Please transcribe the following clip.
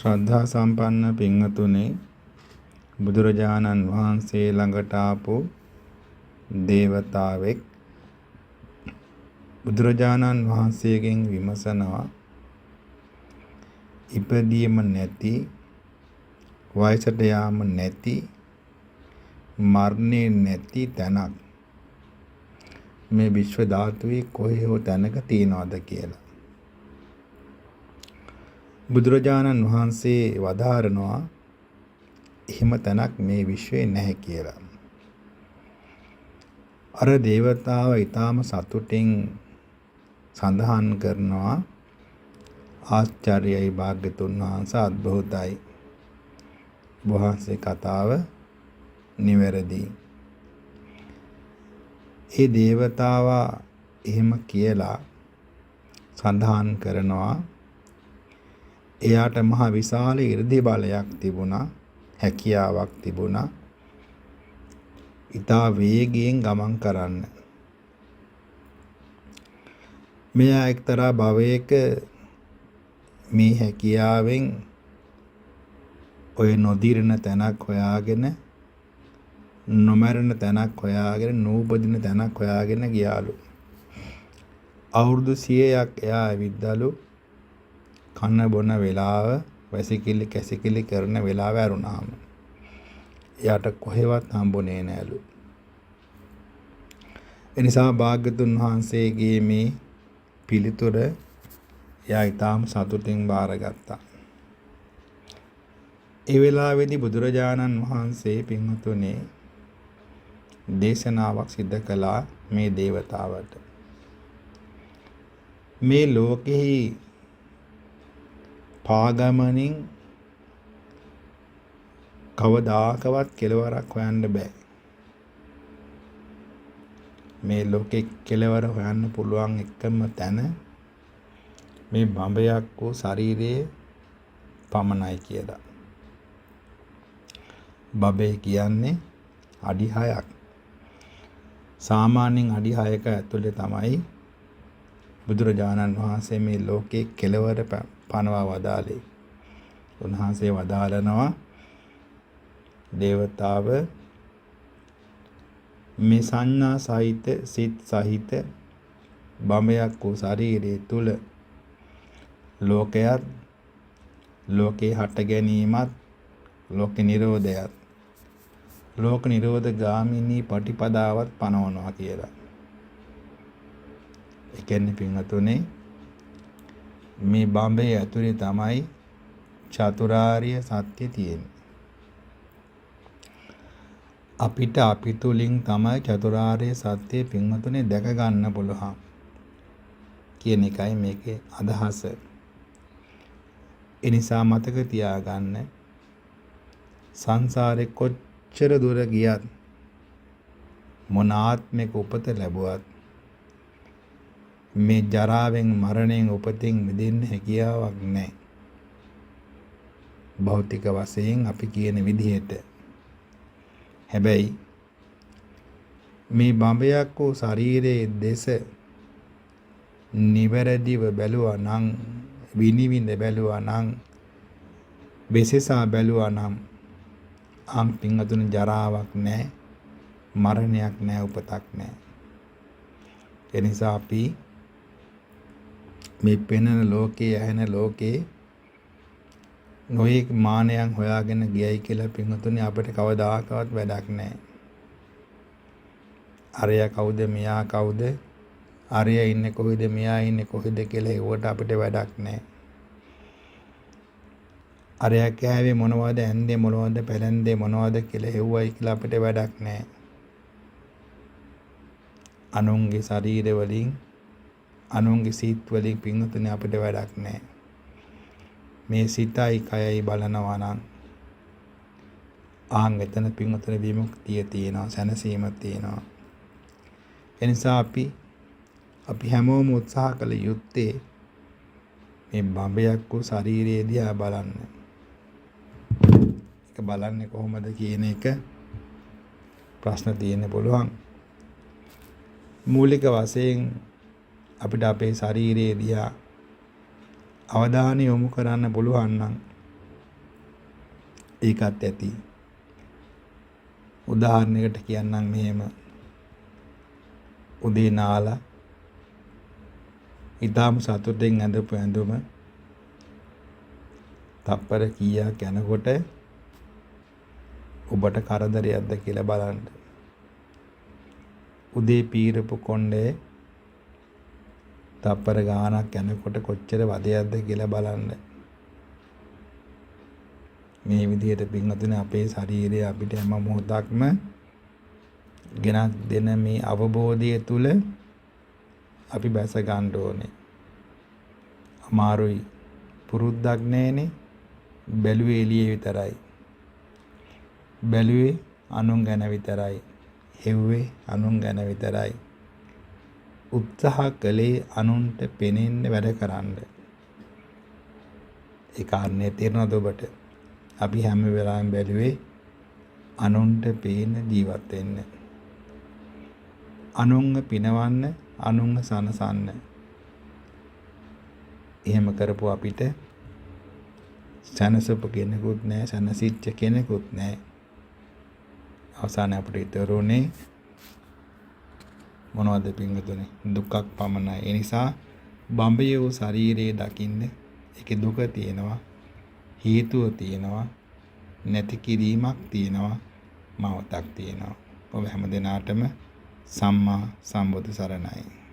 ශ්‍රද්ධා සම්පන්න පින්වතුනි, බුදුරජාණන් වහන්සේ ළඟට ආපු දේවතාවෙක් බුදුරජාණන් වහන්සේගෙන් විමසනවා ඉපදීම නැති, වයසට යාම නැති, මරණය නැති තැනක් මේ විශ්ව ධාතුවේ කොහේ හෝ තැනක තියනවද කියලා. බුදුරජාණන් වහන්සේ වදාරනවා එහෙම තැනක් මේ විශ්වයේ නැහැ කියලා. අර දේවතාව ඊටාම සතුටින් සඳහන් කරනවා, ආශ්චර්යයි භාග්‍යතුන් වහන්සේ, අద్භූතයි, වහන්සේ කතාව නිවැරදි. ඒ දේවතාවා එහෙම කියලා සඳහන් කරනවා එයාට මහ විශාල 이르දි බලයක් තිබුණා, හැකියාවක් තිබුණා ඉතා වේගයෙන් ගමන් කරන්න. මෙයා එක්තරා භවයක මේ හැකියාවෙන් ඔය නොදිරන තැනක් හොයාගෙන, නොමරන තැනක් හොයාගෙන, නූපදින තැනක් හොයාගෙන ගියාලු. අවුරුදු 100ක් එයා ඇවිද්දලු. කන බොන වෙලාව, වැසිකිලි කැසිකිලි කරන වෙලාව ඇරුණාම එයාට කොහෙවත් හම්බුනේ නෑලු. එනිසා භාග්‍යතුන් වහන්සේගේ මේ පිළිතුර එයා ඊටාම සතුටින් බාරගත්තා. ඒ වෙලාවේදී බුදුරජාණන් වහන්සේ පින්වතුනි දේශනාවක් සිදු කළා මේ දේවතාවට. මේ ලෝකෙහි පාගමනින් කවදාකවත් කෙලවරක් හොයන්න බෑ. මේ ලෝකෙ කෙලවර හොයන්න පුළුවන් එකම තැන මේ බඹයක් වූ ශරීරයේ පමණයි කියලා. බබේ කියන්නේ අඩි 6ක්. සාමාන්‍යයෙන් අඩි 6ක ඇතුලේ තමයි බුදුරජාණන් වහන්සේ මේ ලෝකේ කෙලවර පනවා වදාළේ. උන්වහන්සේ වදාළනවා දේවතාව මේ සංඥා සහිත සිත් සහිත බඹයක් වූ ශරීරයේ තුල ලෝකයත්, ලෝකේ හට ගැනීමත්, ලෝක නිරෝධයත්, ලෝක නිරෝධ ගාමිනී පටිපදාවත් පනවනවා කියලා. ඒ කියන්නේ පින්වතුනි, මේ බඹේ ඇතුලේ තමයි චතුරාර්ය සත්‍ය තියෙන්නේ. අපිට අපි තුලින් තමයි චතුරාර්ය සත්‍ය පින්වතුනි දැක ගන්න පුළුවන් කියන එකයි මේකේ අදහස. ඒ නිසා මතක තියාගන්න, සංසාරේ කොච්චර දුර ගියත්, මොන ආත්මික උපත ලැබුවත් මේ ජරාවෙන් මරණයෙන් උපතින් මිදෙන්න හැකියාවක් නැහැ. භෞතික වශයෙන් අපි කියන විදිහට. හැබැයි මේ බඹයක් වූ ශරීරයේ දෙස නිවැරදිව බැලුවා නම්, විනිවිද බැලුවා නම්, වෙසෙසා බැලුවා නම් ආම් පින්වතුනි ජරාවක් නැහැ, මරණයක් නැහැ, උපතක් නැහැ. ඒ නිසා අපි මේ පෙනෙන ලෝකේ, ඇහෙන ලෝකේ නොයෙක් මානයන් හොයාගෙන ගියයි කියලා පින්වතුනි අපිට කවදාකවත් වැඩක් නැහැ. අරයා කවුද, මෙයා කවුද, අරයා ඉන්නේ කොහෙද, මෙයා ඉන්නේ කොහෙද කියලා හෙව්වට අපිට වැඩක් නැහැ. අරයා කෑවේ මොනවද, ඇන්දේ මොනවද, පැලැන්දේ මොනවද කියලා හෙව්වයි කියලා අපිට වැඩක් නැහැ. අනුන්ගේ ශරීර වලින්, අනුන්ගේ සිත් වලින් පින්වතුනි අපිට වැඩක් නැහැ. මේ සිතයි කයයි බලනවා නම් ආන් එතන පින්වතුනි විමුක්තිය තියෙනවා, සැනසීම තියෙනවා. එනිසා අපි හැමෝම උත්සාහ කළ යුත්තේ මේ බඹයක් වූ ශරීරය දිහා බලන්න. ඒක බලන්නේ කොහොමද කියන එක ප්‍රශ්න තියෙන්න පුළුවන්. මූලික වශයෙන් අපිට අපේ ශරීරය දිහා අවධානය යොමු කරන්න පුළුවන් නම් ඒකත් ඇති. උදාහරණයකට කියන්නම් මෙහෙම. උදේ නාලා ඊටාම සතුටින් ඇඳපු ඇඳුම තප්පර කීයක් යනකොට ඔබට කරදරයක්ද කියලා බලන්න. උදේ පීරපු කොණ්ඩේ තප්පර ගාණක් යනකොට කොච්චර වදයක්ද කියලා බලන්න. මේ විදිහට පින්වතුනි, අපේ ශරීරය අපිට හැම මොහොතක්ම ගෙනත් දෙන මේ අවබෝධය තුල අපි බැස ගන්න ඕනේ. අමාරුයි. පුරුද්දක් නෑනේ. බැලුවේ එළියේ විතරයි. බැලුවේ අනුන් ගැන විතරයි. හෙව්වේ අනුන් ගැන විතරයි. උත්සාහ කළේ අනුන්ට පෙනෙන්න වැඩ කරන්න. ඒ කාරණේ තේරුණාද ඔබට? අපි හැම වෙලාවෙම බැලුවේ අනුන්ට පේන ජීවත් වෙන්න. අනුන්ව පිනවන්න, අනුන්ව සනසන්න. එහෙම කරපු අපිට සැනසපු කෙනෙකුත් නෑ, සැනසිච්ච කෙනෙකුත් නෑ. අවසානයේ අපිට ඉතුරුනේ මොනවද පින්වතුනි? දුකක් පමණයි. ඒ නිසා බඹය වූ ශරීරයේ දකින්න ඒකේ දුක තියෙනවා, හේතුව තියෙනවා, නැති කිරීමක් තියෙනවා, මවතක් තියෙනවා. ඔබ හැම දිනාටම සම්මා සම්බුදු සරණයි.